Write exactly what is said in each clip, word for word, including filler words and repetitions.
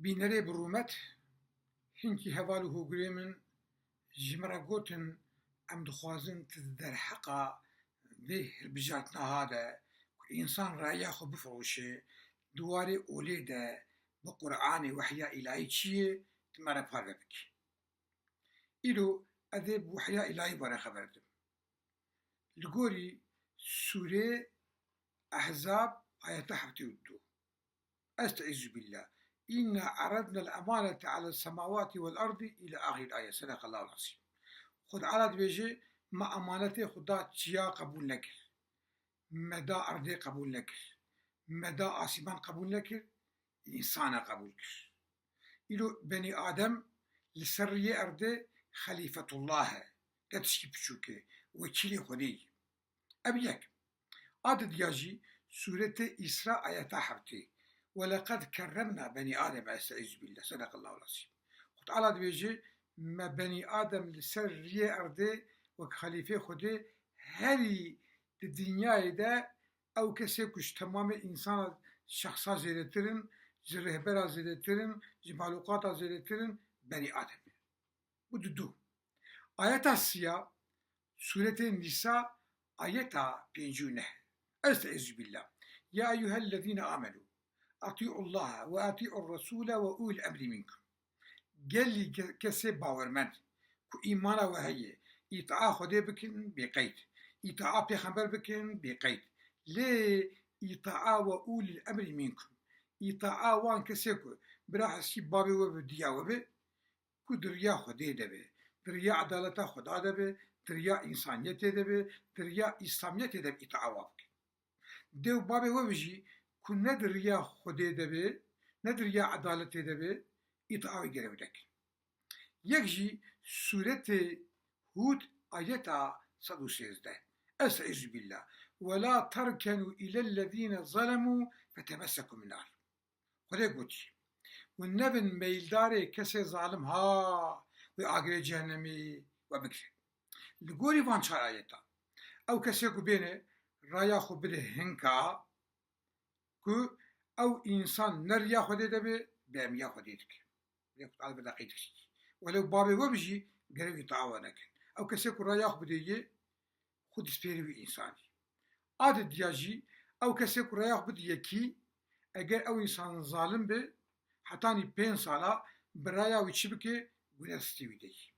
Bînerê bi rûmet, hinkî heval û hogirê min ji min re gotin, em dixwazin tu di derheqa vê hilbijartina ha de ku însan raya xwe bifiroşe, di warê olê de bi Qur'anê wehya îlahî çi ye, tu me re parve bikî. Îro ez ê bi wehya îlahî we re xeber dim. Li gorî Sûrê Ehzab ayeta heftê û du. Estaizu billah. Înna eradnel emanete alel semawati vel ardi ila ahiril ayet. Sedakallahul azîm. Xwe Teala dibêje, me emanetê xwe da çiya qebûl nekir. Me da erdê qebûl nekir. Me da asîman qebûl nekir. Însana qebûl kir. Îro benî Adem li ser riyê erdê xelîfetullah e. Ne tişkî piçûk e. Wekîlê Xwedê ye. Ev yek. A didiya jî Sûretê Îsra ayeta heftê. Weleqed kerremna benî Adem, estaizu billah, sedakallahul azîm. Xwe Teala dibêje, me benî Adem li ser riyê erdê wek xelîfê Xwedê herî di dinyayê de ew kesê ku ji temamê însana şexsa zêdetir in, ji rêhbera zêdetir in, ji mexlûqata zêdetir in, benî Adem e. Bu di du. Ayeta siya, Sûretê Nîsa, ayeta pêncî û neh. Estaizu billah. Ya eyyuhellezîne amenu, eti'ullaha ve eti'ur resûle ve ulil emrî minkum. Gelî ke-, kesê bawermend ku îmana we heye, îtaa Xwedê bikin bêqeyd, îtaa pêxember bikin bêqeyd. Lê îtaa ve ulil emrî minkum. Îtaa wan kesê ku bira heskî babê we bi diya we be, ku di riya Xwedê de be, di riya edaleta Xweda de be, di riya însaniyetê de be, di riya îslamiyetê de be îtaa wa bike. Dê û babê we be jî ku ne di riya Xwedê de be, ne di riya edaletê de be, îtaa wê gere wî nekin. Yek jî Sûretê Hûd ayeta sed û sêzdeh. Estaizu billah. Ve la terkenu ilellezîne zalemû fetemessekum nar. Xwedê gotî, hûn nebin meyildarê kesê zalim ha wê agirê cehennemê we bigire. Li gorî van çar ayeta, ew kesê ku bêne raya xwe bide hinka ku ew însan ne riya Xwedê de be, bêhemiya Xwedê dike. Lê Xwedê bi deqî dikişî. Welew babê we be jî gerek îtaa we nekin. Ew kesê ku raya xwe bidê yê, xwe dispêrî wî însanî. A didiya jî, ew kesê ku raya xwe bidî yekî, eger ew însan zalim be, hetanî pênc sala bi raya wî çi bike, gune stî wî de yî.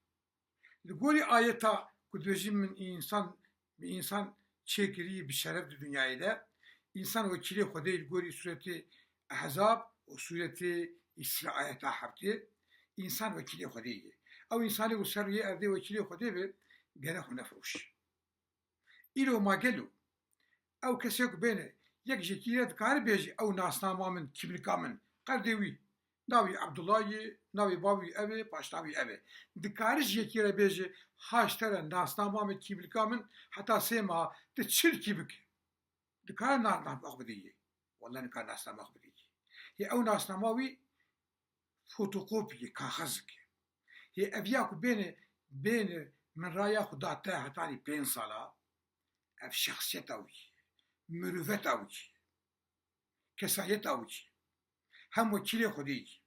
Li gorî ayeta ku dibêjin min însan, bi însan çêkirî bi şeref di dinyayê de, însan wekîlê Xwedê li gorî sûretê Ehzab û sûretê Îsra ayeta heftê, însan wekîlê Xwedê ye. Ew însanê ku ser riyê erdê wekîlê Xwedê be, gere xwe nefiroşe. Îro ma gelo ew kesê ku bêne, yek ji yekî re dikare bêje ew nasnama min, kîmlika min, qerdê wî, navê Ebdullah ye, navê bavê wî ev e, paşnavê wî ev e. Dikare ji yekî re bêje, ha ji te re nasnama min, kîmlika min, heta sê meha tu çi dikî bike. Dikare na-, nasnama xwe bidê yê. Wele nikare nasnama xwe bidê yê. Yê ew nasnama wî fotokopî ye, kaxezek e. Hê ev ya ku bêne, bêne min raya xwe da te hetanî pênc sala, ev şexsiyeta wî ye, mirûveta wî ye, kesayeta wî ye. Hem wekîlê Xwedê ye.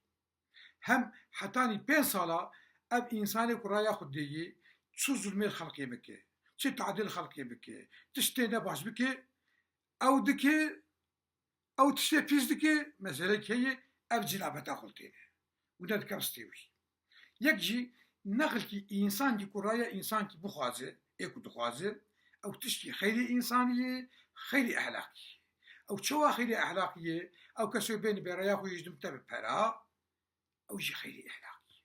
Hem hetanî pênc sala ev însanê ku raya xwe dê yê, çi zulmê xelkê bike, çi tadê li xelkê bike, tiştê nebaş bike, ew dike, ew tiştê pîs dike, meselek heye, ev cinabeta xwe li têne. Wina dike stê wî. Yek jî nexilkî însankî ku raya însankî bixwaze, ê ku dixwaze, ew tiştî xeyrê însanî ye, xeyrê ehlaqî ye. Ew çawa xeyrê ehlaqî ye? Ew keso bên bê raya xwe ji din te bi pera, ew jî xeyrê ehlaqî ye.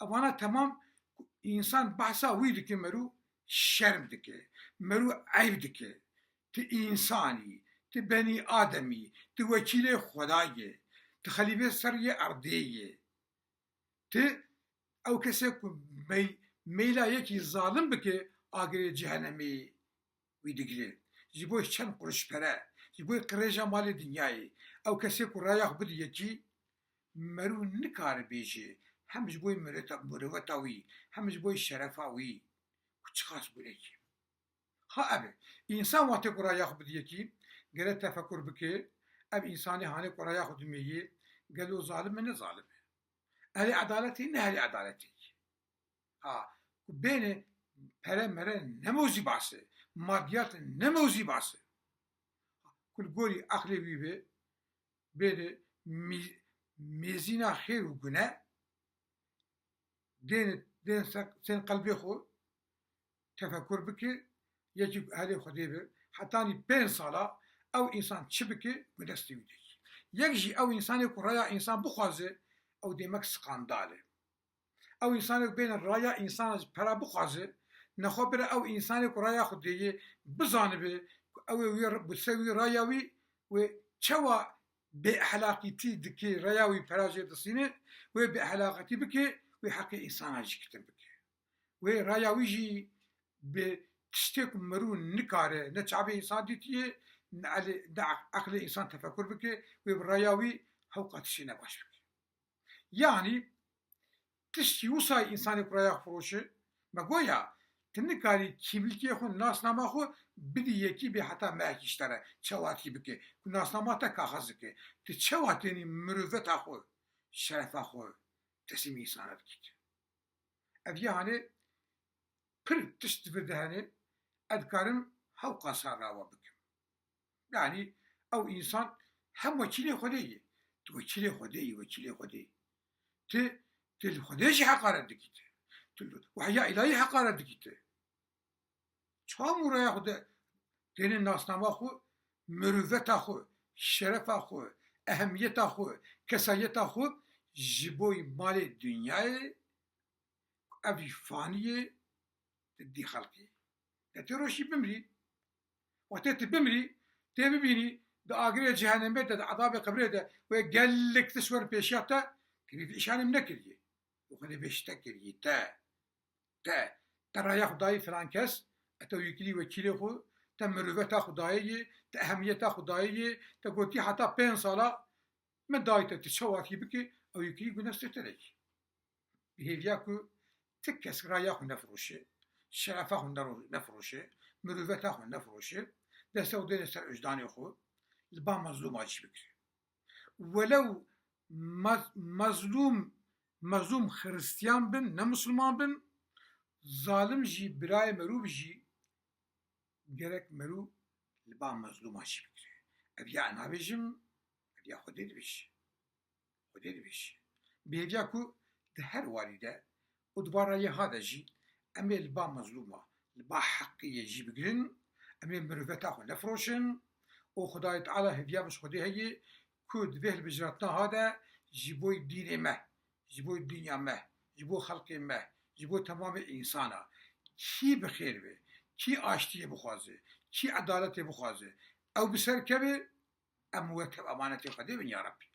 Evana temam ku însan behsa wî dike, merû şerm dike, merû eyb dike. Tu însan î, tu benî Adem î, tu wekîlê Xwedayê, tu xelîfê ser yê erdê yê. Tu ew kesê ku mey-, meyla yekî zalim bike, agirê cehenemê wî digire. Ji bo çend quruş pere, ji bo qirêja malê dinyayê, ew kesê ku raya xwe bide yekî, merû nikare bêje, hem ji bo mireta-, mirûveta wî, hem ji bo şerefa wî, ku çiqas gurek e. Ha ev e. Însan wextê ku raya xwe bide yekî, gere tefekur bike, ev însanê hanê ku raya xwe dimê yê, Gelo zalim e, ne zalim e? Ehlê edaletê, ne ehlê edaletê? Ha, ku bêne pere mere ne mewzî bas e, madiyat ne mewzî bas e. Ku li gorî aqlê wî be, bêne mî-, mêzîna xêr û gune, dêne, dên ser, ser qelbê xwe tefekur bike, yekî ku ehlê Xwedê be, hetanî pênc sala ew însan çi bike, ku destê wî de. Yek jî ew însanê ku raya însan bixwaze, ew demek skandal e. Ew însanê ku bêne raya însan ji pera bixwaze, nexwe bire ew însanê ku raya Xwedê ye bizanibe ku ew ê wî, bi ser wî raya wî, wê çawa bêexlaqîtî dike, raya wî pera jê disîne, wê bêexlaqîtî bike, wê heqê însana jî kiftin bike. Wê raya wî jî bi tiştê ku mirû nikare, ne çavê însan dîtiye, ne elê, ne eq-, eqlê însan tefekur bike, wê bi raya wî hewqa tiştê nebaş bike. Yanî tiştî wisa însanê ku raya xwe firoşe, me goya tu nikarî kîmlîkê xwe, nasnama xwe bidî yekî bê heta mehekî ji te re çawatî bike, ku nasnama te kaxez dike. Tu çawa tenî miroveta xwe, şerefa xwe teslîmî însana dikî? Ev ya hanê pir tişt di vir de hene, ez dikarim hewqasa rawa bikim. Yanî ew însan hem wekîlê Xwedê ye. Tu wekîlê Xwedê yî, wekîlê Xwedê. Tu, tu li Xwedê jî heqaret dikî tu. Tu li wehya îlahî heqaret dikî tu. Çawa mûraya xwe de têne nasnama xwe, mirûveta xwe, şerefa xwe, ehemiyeta xwe, kesayeta xwe ji bo malê dinyayê, ev jî fanî ye, tu dî xelkê. De tê roşî bimrî. Wextê tu bimrî, tê bibînî, di agirê cehennemê de, di edabê qebrê de, wê gelek tişt werin pêşiya te, tu vî îşanê min nekiriye. Û Xwedê bêjî te kiriye, te, te, te raya xwe dayî filan kes, e te wî kirî wekîlê xwe, te mirûveta xwe dayê yê, te ehemiyeta xwe dayê yê, te gotî heta pênc sala, min dayî te, tu çawa kî bike, ew yekî gune sirtelekî. Bi hêviya ku ti kes raya xwe nefiroşe, şerefa xwe nero-, nefiroşe, mirûveta xwe nefiroşe, destê xwe dêne ser wijdanê xwe, li ba mezlûma jî bigire. Welew mez-, mezlûm, mezlûm xiristiyan bin, ne misilman bin, zalim jî, birayê merûv jî, gerek merû li ba mezlûma jî bigire. Ev ya nabêjim, ev ya Xwedê dibêje. Xwedê dibêje. Bi hêviya ku di her warî de û di van rayê ha de jî em ê li ba mezlûma, li ba heqiyê jî bigirin, em ê mirûveta xwe nefiroşin û Xwedayê Teala hêviya min ji Xwedê heye ku di vê hilbijartina ha de ji bo dînê me, ji bo dinya me, ji bo xelkê me, ji bo temamê însana, kî bi xêr be, kî aştiyê bixwaze, kî edaletê bixwaze, ew bi ser keve, em wê tev emanetê Xwedê bin ya Rebbî.